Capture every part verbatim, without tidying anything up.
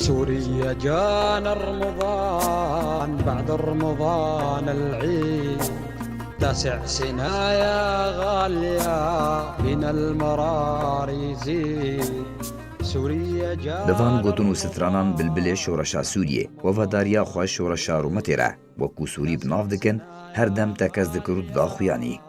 سوريا جانا رمضان، بعد رمضان العيد. تاسع سنة يا غالية، بنا المرار يزيد. سوريا جانا Di van gotin û stranan bilbilê şoreşa Sûriyê, wefadariya xwe şoreşa rûmetê re, wekû Sûrî bi nav dikin, her dem tekez dikir û dida xuyanî.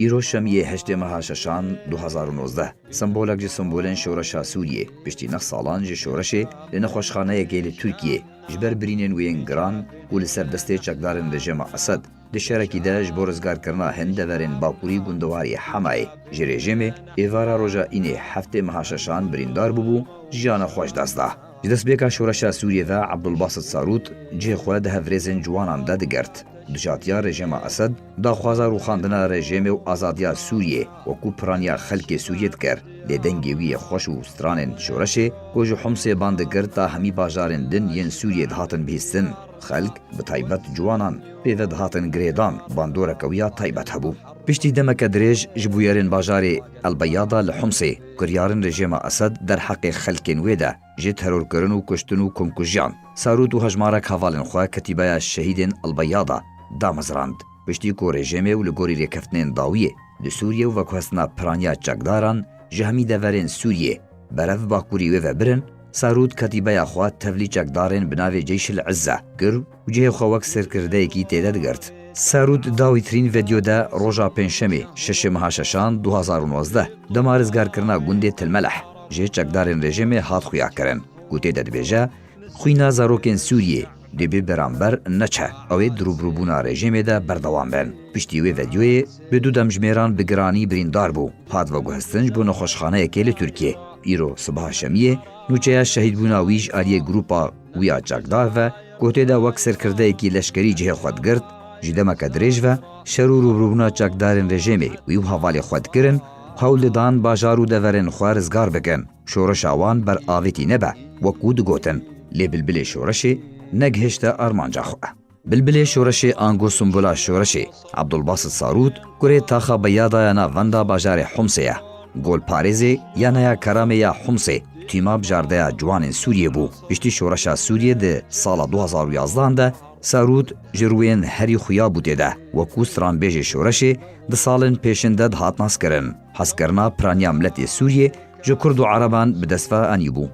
Îro şemiyê heştê meha şeşan du hazar û nozdeh, sembolek ji sembolên şoreşa Sûriyê, piştî neh salan ji şoreşê li nexweşxaneyekê li Tirkiyê, ji ber birînên wê yên giran û li ser destê çekdarên rejêma Esed, di şerekî de ji bo rizgarkirina hin deverên bakurî gundewarê Hemayê ji rejêmê, êvara roja înê heftê meha şeşan birîndar bûbû, jiyana xwe ji dest da. Ji destpêka şoreşa Sûriyê ve Abdulbasit Sarût cihê xwe di hevrêzên ciwanan de digirt. Dijatiya rejêma Esed, daxwaza rûxandina rejêmê û azadiya Sûriyê wekû piraniya xelkê Sûriyê dikir. Lê dengê wî yê xweş û stranên şoreşê ku ji Humsê ban dikir ta hemî bajarên din yên Sûriyê dihatin bihîstin. Xelk, bi taybet ciwanan, pê ve dihatin girêdan, bandoreke wî ya taybet hebû. Piştî demeke dirêj ji bûyerên bajarê El Beyada li Humsê, kiryarên rejêma Esed derheqê xelkên wê de ji terorkirin û kuştin û komkujiyan, Sarût û hejmarek hevalên xwe Ketîbeya Şehîdên El Beyada damezrand. Piştî ku rejêmê û li gorî rêkeftinên dawiyê li Sûriyê û veguhestina piraniya çekdaran ji hemî deverên Sûriyê berev bakurî wê ve birin, Sarût ketîbeya xwe tevlî çekdarên bi navê Ceyşil Izze kir û cihê xwe wek serkirdeyekî tê de digirt. Sarût dawîtirîn vîdeo de roja pêncşemê, şeşê meha şeşan du hazar û nozdeh, dema rizgarkirina gundê Tilmeleh ji çekdarên rejêmê hat xuyakirin, ku tê de dibêje, Xwîna zarokên Sûriyê dê bê beramber neçe, ew ê di rûbirûbûna rejêmê de berdewam bin. Piştî wê vîdeoyê bi du demjimêran bi giranî birîndar bû, hat veguhestin ji bo nexweşxaneyekê li Tirkiyê. Îro sibaha şemiyê, nûçeya şehîdbûna wî ji aliyê grûpa wî ya çekdar ve, ku tê de wek serkirdeyekî leşkerî cihê xwe digirt, ji demeke dirêj ve şer û rûbirûbûna çekdarên rejêmê wî û hevalê xwe dikirin, hewl didan bajar û deverên xwe rizgar bikin. Şoreşa wan ber avêtî nebe, wekû digotin, lê bilbilê şoreşê negihişte armanca xwe. Bilbilê şoreşê ango simbola şoreşê, Abdulbasit Sarût, kurê taxa Beyada ya navenda bajarê Humsê ye. Golparêzê ya neya Keramê ya Humsê, tîma bijardeya ciwanên Sûriyê bû. Piştî şoreşa Sûriyê di sala du hazar û yazdehan de, Sarût ji rûyên herî xuya bû tê de, wekû stranbêjê şoreşê di salên pêşin de dihat naskirin. Hezkirina piraniya miletê Sûriyê ji Kurd û Ereban bi dest ve anîbû.